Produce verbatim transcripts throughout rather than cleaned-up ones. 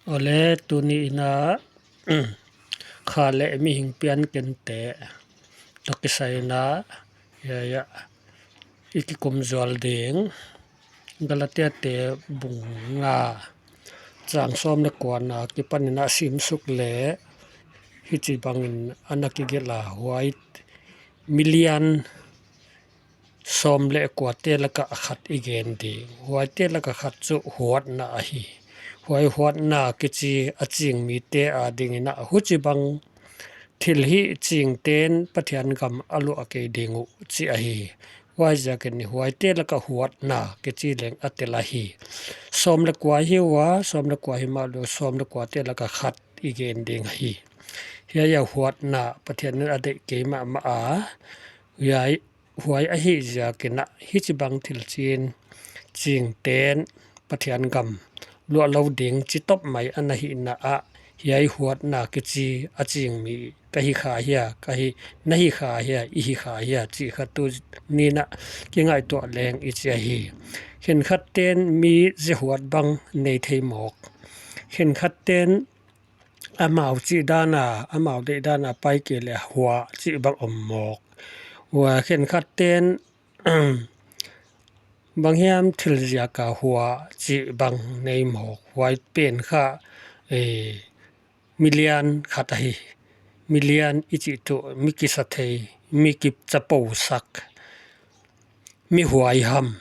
Awle, tuni in a kha leh mihing piankente toh kisai in a, hiai ah i kikum zual ding. Galatiate bung nga, chang sawm leh kua na kipan in a sim suk leh hichibang in ana kigelh a, huai milian sawm leh kuate laka khat i gen ding. Huaite laka khat chu huatna ahi. Huai huatna kichi a ching mite ading in a, huchibang thil hih chingten Pathian gam a luah kei ding uh chih ahi. Huaiziakin huaite laka huatna kichi leng a tel ahi. Sawm leh kua hi ua, sawm leh kua himahleh sawm leh kuate laka khat i gen ding ahi. Hiai ah huatna Pathian in a deih kei mahmah a, huai huai ahihziakin a, hichibang thil chin chingten Pathian gam luah lou ding chi top mai ana hihna ah, hiai huatna kichi a ching mi ka hi kha hia, ka hi, na hi kha hia, i hi kha hia chih kha tuni in a kingaihtuah leng i chi ahi. Khenkhatte'n mi zehuat bang nei thei mawk. Khenkhatte'n amau chih dan a, amau deih dan a pai kei leh hua chih bang om mawk. Huai khenkhatte'n bang hiam thil ziaka hua chih bang nei mawk. Huai pen kha, eh, milian khat ahi. Milian i chih tuh mi kisathei, mi kichapousak, mi huaiham.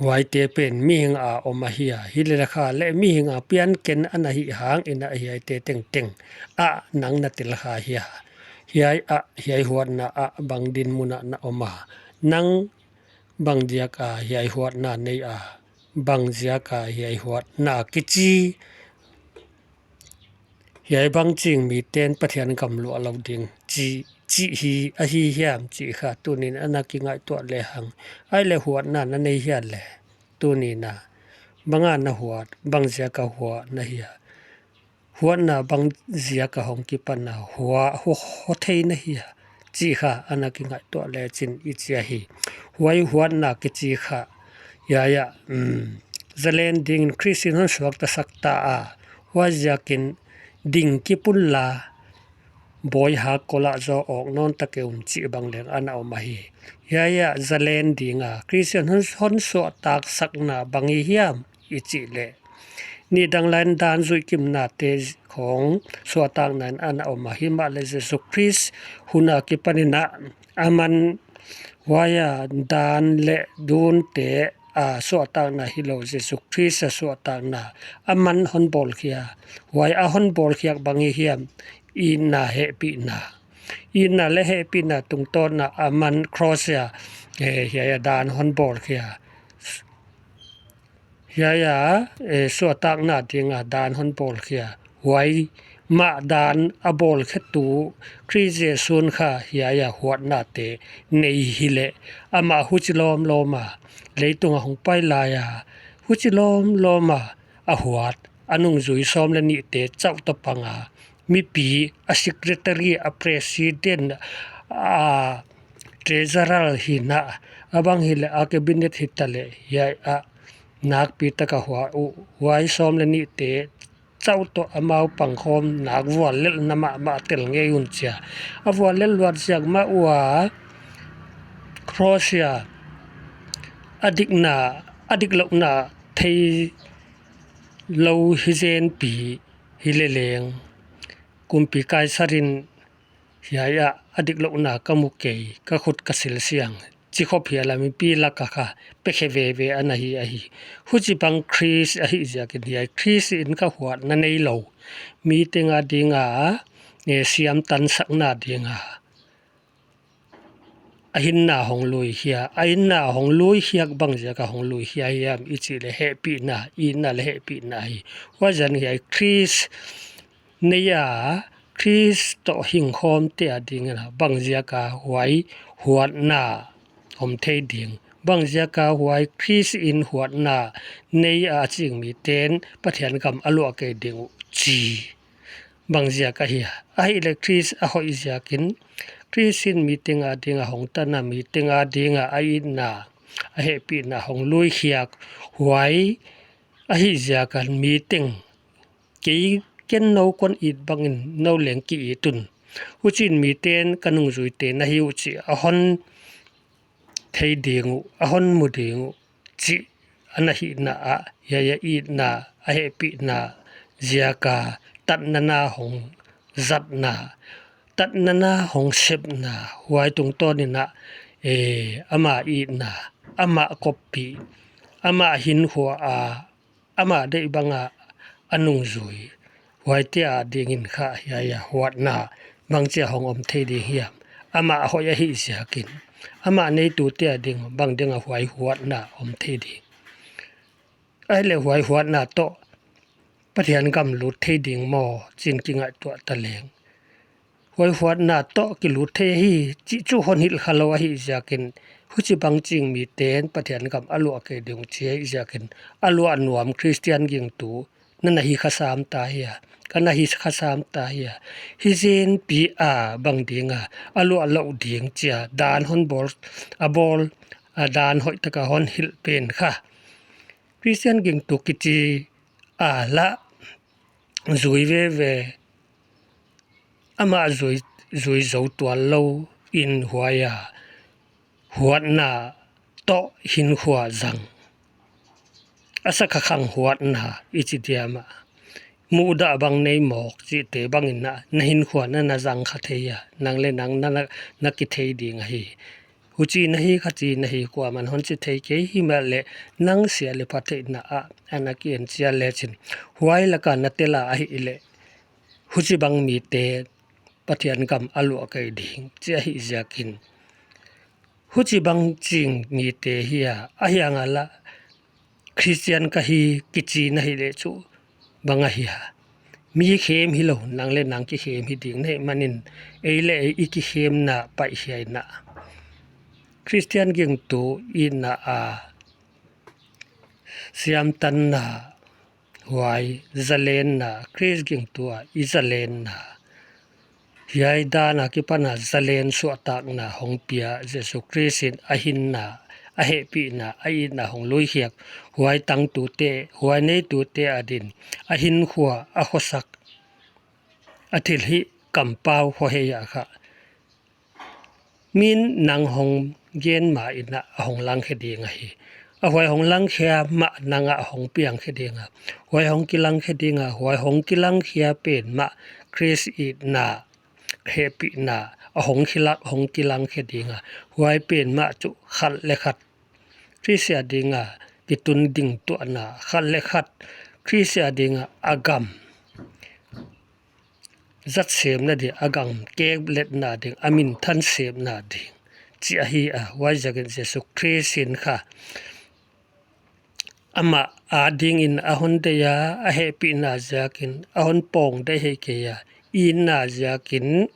Huaite pen mihing a om ahi a, hileleh kha leh mihing a pianken ana hih hang in a, hiaite tengteng ah nang na tel kha hia? Hiai ah, hiai huatna ah bang dinmun ah na om a? Nang bangziak a hiai huatna nei a? Bangziak a hiai huatna kichi, hiai bang ching miten Pathian gam luah lou ding chi, chih hi ahi hiam chih kha tuni in ana kingaihtuah lehang. Ahihleh huatna na nei hia leh? Tuni in a bang a na huat, bangziak a huat na hia? Huatna bangziak a hong kipan a, hua, hua, hua thei na hia chih kha ana kingaihtuah lechin i chi ahi. Huai huatna kichi kha, hiai ah, um, zalen dingin Khrist in hon suaktasak ta a, huaiziakin ding kip unla, bawi hak kol ah zaw awk nawn ta kei un chih bang leng ana om ahi. Hiai ah zalen ding a Khrist in hon, hon suahtaksakna bang hi hiam i chih leh, nidang laiin dan zuihkimnate khong suahtakna in ana om a, himahleh Jesu Khrist hun a kipan in a, aman huai a dan leh dunte a suahtakna hilou, Jesu Khrist a suahtakna, aman hon bawlkhia. Huai a hon bawlkhiak bang hi hiam? Itna, hehpihna. Itna leh hehpihna tungtawn a aman cross a, eh, hiai a dan hon bawlkhia. Hiai a, eh, suahtakna ding a dan hon bawlkhia. Huai mah dan a bawlkhetu Khrist Jesu'n kha hiai a huatnate nei hileh, amah huchi lawmlawm a leitung a hong pai lai a, huchi lawmlawm a a huat, a nungzui sawm leh nihte chauh toh pang a, mipi, a secretary, a president, a treasurer hi in a, a bang hileh a cabinet hitaleh, hiai ah nakpi taka huat uh, huai sawm leh nihte chauh toh amau pangkhawm nak vuallelhna mahmah tel ngei un chia. A vuallelh luat ziak mah ua cross a a dikna, a diklouhna thei lou hi zenpi hileleng, kumpi Kaisar in hiai ah a diklouhna ka mu kei, ka khut ka sil siang, chi khop hial a mipi laka kha pekhe veve ana hi ahi. Huchibang Khrist ahihziakin hiai Khrist in kha huatna neilou, mi teng ading a, eh, siamtansakna ding a a hinna hong luikhia, a hinna hong luikhiak bangziak a hong luikhia hiam i chih leh hehpihna, itna leh hehpihna ahi. Huaiziakin hiai Khrist nei a, Khrist toh hingkhawmte ading in a bangziak a huai huatna om thei ding? Bangziak a huai Khrist in huatna nei a ching miten Pathian gam a luah kei ding uh chi? Bangziak ahia? Ahihleh Khrist a hoih ziakin, Khrist in mi teng ading a hong tan a, mi teng ading a a itna, a hehpihna hong luikhiak, huai Ahihziakin mi teng, kei ken nou kon it bangin nou leng ki it un. Huchiin miten ka nungzuite na hi uh chih a hon thei ding uh, a hon mu ding uh chih ana hihna ah, hiai a itna, a hehpihna ziaka tatna na hong zatna, tatna na hong sepna, huai tungtawnin ah, eh, ama itna, ama koppih, ama hinkhua a, ama deih banga a nungzui, huaite adingin kha hiai a huatna bangchia hong om thei ding hiam? Ama hoih ahihziakin, ama neitute ading bang dinga huai huatna om thei ding? Ahihleh huai huatna toh Pathian gam lut thei ding maw chiin kingaihtuah taleng, huai huatna toh kilut thei hi chih chu hon hilh khalou ahihziakin, huchibang ching miten Pathian gam a luah kei ding uh chi ahihziakin, a luah nuam Christian gingtu na na hi kha sam ta hia, ka na hi kha sam ta hia? Hizenpi a bang dinga a luah louh ding chia dan hon bawl, a bawl, a dan hoihtaka hon hilh pen kha Christian gingtu kichi a lah zui veve, amah zui, zui zou tuan louin huai a huatna toh hinkhua zang, a sakhakhang huatna i chi diam a, muhdah bang nei mawk chihte bangin ah na hinkhua na na zang kha thei a, nang leh nang na, na, na kithei ding ahi. Huchi na hi, kha chi na hi, kuaman hon chi thei kei himahleh nang sia leh pha theihna ah ana ki en chiat lechin, huai laka na tel a ahihleh, huchibang mite Pathian gam a luah kei ding chi ahihziakin, huchibang ching mite hi a, ahi a ngala Christian ka hi kichi na hih leh chu bang ahia? Mi khem hilou, nang leh nang kikhem hi ding na hih manin, ei leh ei i kikhemna paihkhiakna, Christian gingtu itna a siamtanna, huai zalenna, Khrist gingtu a i zalenna, hiai dan akipana zalen suahtakna hong pia Jesu Khrist in a hinna, a hehpihna, a itna hong luikhiak, huai tangtute, huai neitute adin a hinkhua, a khosak, a thilhih kampau khohei a kha, min nang hong gen ma in ah a hong langkhe ding ahi. A huai hong langkhia mah nang ah a hong piangkhe ding a, huai hong kilangkhe ding a, huai hong kilangkhia pen mah Khrist itna, hehpihna a hong khilak, hong kilangkhe ding a, huai pen mah chu khat leh khat Khrist a dinga kitunding tuahna, khat leh khat Khrist a dinga a gam zat semna ding, a gam kekletna ding, a minthan semna ding chi ahi a. Huaiziakin Jesu Khrist in kha amah adingin a hon deih a, a hehpihna ziakin a hon pawng deih hi kei a, itna ziakin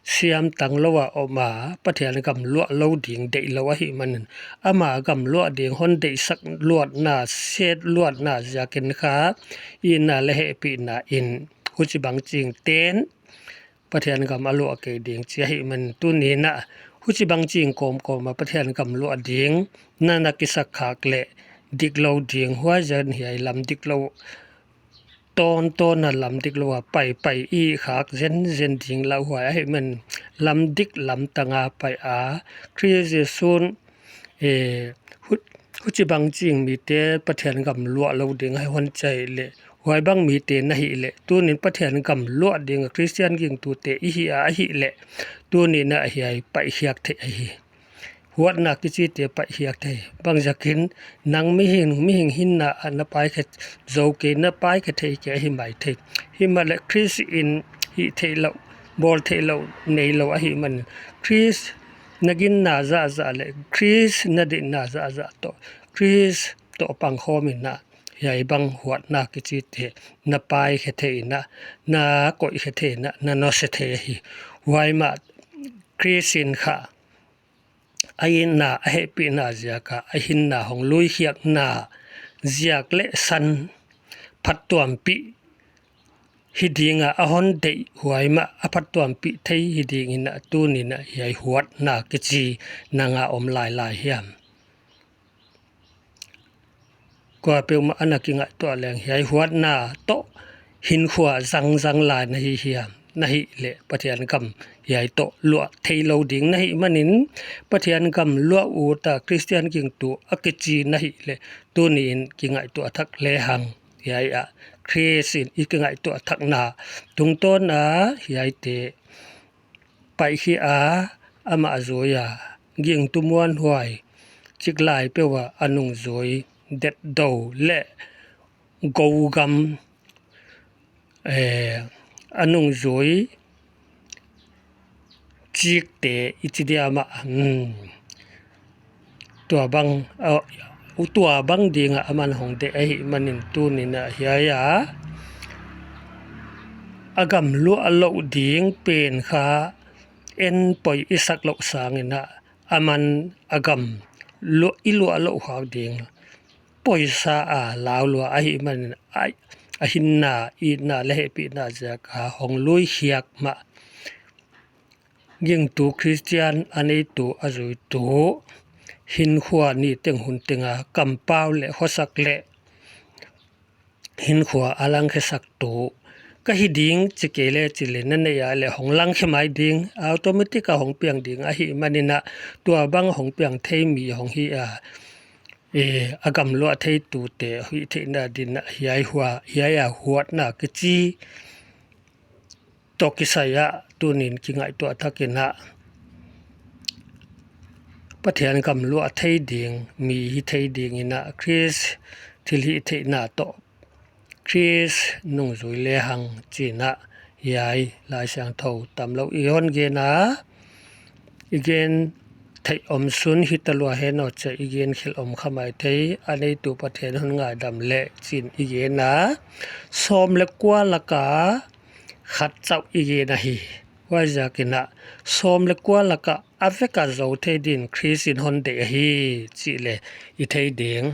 siamtang lou a om a, Pathian gam luah lou ding deih lou ahih manin, ama gam luah ding hon deihsak luatna, set luatna ziakin kha, itna leh hehpihna in huchibang chingten Pathian gam a luah kei ding chi ahih manin, tuni'n ah huchibang ching kawmkawm a Pathian gam luah ding na na kisak khak leh diklou ding, huaiziakin hiai lam diklou, tawntawn a lam diklou a paipai i khak zenzen ding lauhuai ahih manin, lam dik lam tanga pai a, Khrist Jesu'n, eh, hu-, huchibang ching mite Pathian gam luah lou ding a hon chi leh, huaibang mite na hih leh, tuni'n Pathian gam luah ding a Christian gingtute i hi a, ahihleh, tuni'n ah hiai paihkhiak theih ahi. Huatna kichite paihkhiak thei. Bangziakin nang mihing, mihing hinna ah na paikhe zou kei, na paikhe thei kei ahi maithei. Himahleh Khrist in hih theihlouh, bawl theihlouh neilou ahih manin, Khrist na ginna zahzah leh Khrist na deihna zahzah toh, Khrist toh pangkhawm in ah hiaibang huatna kichite na paikhe thei in ah, na koihkhe thei in ah, na nuse thei ahi. Huai mah Khrist in kha a itna, a hehpihna ziaka a hinna hong luikhiakna ziak leh san phattuampih hi ding a, a hon deih huai mah a phattuampih thei hi dingin ah tuni'n ah hiai huatna kichi nang a om lailai hiam? kuapeuhmah ana kingaihtuah leng hiai huatna toh hinkhua zangzang lai na hi hiam, na hih leh Pathian gam hiai toh luah theilou ding na hih manin, Pathian gam luah uta Christian gingtu a kichi na hih leh tuniin kingaihtuah thak lehang. Hiai ah Khrist in i kingaihtuah thakna tungtawna hiaite paih hi a, amah zui a, gingtu muanhuai, chiklai peuh a a nungzui detdou leh gou gam, eh, a nungzui chikte i chi diam ah, hmm, tua bang, a, tua bang ding a aman hong deih ahih manin tuniin a hiai a, a gam luah louh ding pen kha en poi i sak louh sangin a, aman a gam luah, i luah louh khak ding poisa a lau lua ahih manin a, a hinna, itna leh hehpihna ziak a hong lui khiak mah. Gingtu Christian a neitu a zuitu hinkhua niteng hunteng a kampau leh khosak leh hinkhua a langkhe saktu ka hi ding chi kei leh chi leh na neih a leh hong langkhe mai ding, automatic a hong piang ding ahih manin a, tua bang hong piang thei mi hong hi a, eh, a gam luah theitute hih theihna dingin a hiai hua, hiai a huatna kichi toh kisai a tuniin kingaihtuah thakin a, Pathian gam luah thei ding mi hi thei dingin a, Khrist thilhihtheihna toh Khrist nungzui lehang chiin a, hiai Laisiangthou tamlou i hon gen a, i gen theih omsun hita lua hen aw, chia i gen khelh om kha maithei, a neitu Pathian hon ngaidam leh chiin i gen a, sawm leh kua laka khat chauh i gen ahi. Huaiziakin a, sawm leh kua laka a vek a zou thei dingin Khrist in hon deih ahi chih leh i thei ding.